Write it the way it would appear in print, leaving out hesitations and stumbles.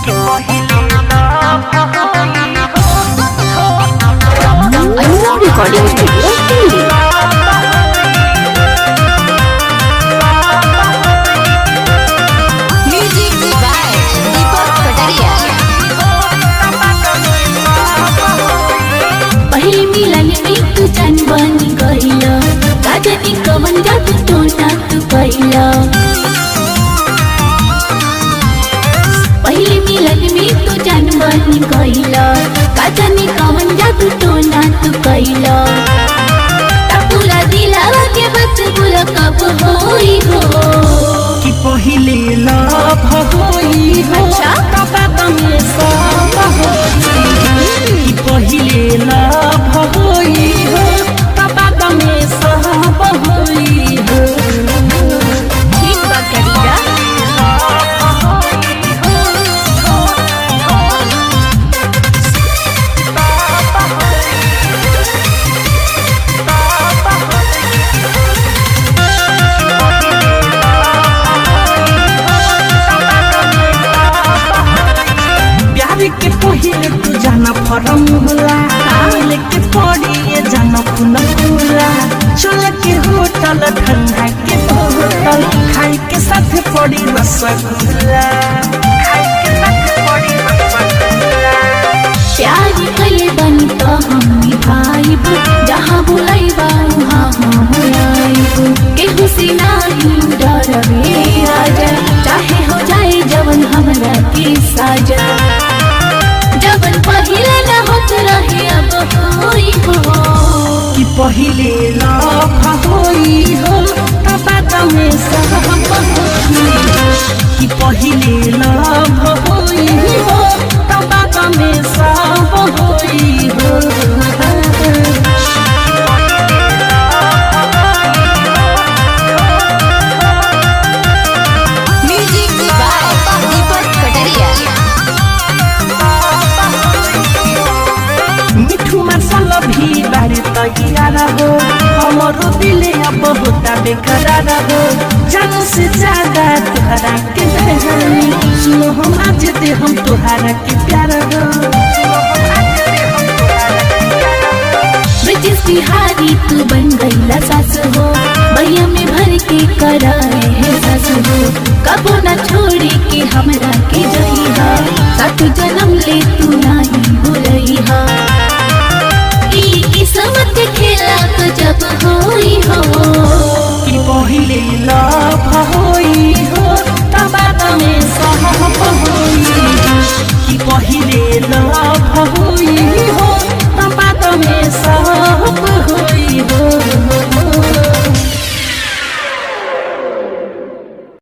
Anurag Recording Studio, Delhi. Music by Deepak Kataria. पहली मिलन में तू जान बन गइला, राजनी कवन जादू टोना तू कैला। पहली मिलन में तू जान बन गइला, राजनी कवन जादू टोना तू कैला। ता पूरा दिलावा के बात बोला कब होई हो। कि पहिले लव होई हो। अच्छा। तब में सब होई। कि पहिले लव होई हो, तब में सब होई हो। ठीक बा करीजा। प्यार के पहिले तू जाना फरम होला, लेके पड़ी ये जाना खुला खुला। चल के होटल ठंडा के बोतल, खाई के साथ पड़ी रसगुल्ला, खाई के साथ पड़ी रसगुल्ला। प्यार कइले बानी त हम निभाइब, जहाँ बुलाइबा उहाँ हम आइब। केहू से नाही डरबे राजा, चाहे हो जाए जवन हमरा के साजा। जवन पहिले ना होत रहे अब होई हो। कि पहिले लव होई हो, तब में सब होई हो। कि पहिले लव होई हो, तब में सब होई हो। Music by Deepak Kataria. मिठू मसाला भी बारे तैयार हो, हमारो दिल अब होता बेकरार हो। जान से ज्यादा तुहरा के बहनी, सुनो हम आज दे हम तुहरा के प्यार हो। ब्रिटिश बिहारी तू बन गईला सास हो, भैया में भर के कराए है सास हो। कबो न छोड़ी के हमरा के जइहा, सात जन्म ले तू नाही भूलइहा। ई किस्मत के खेला तो जब होई हो। कि पहिले लव होई हो, तब में सब होई हो। कि पहिले लव होई हो, तब में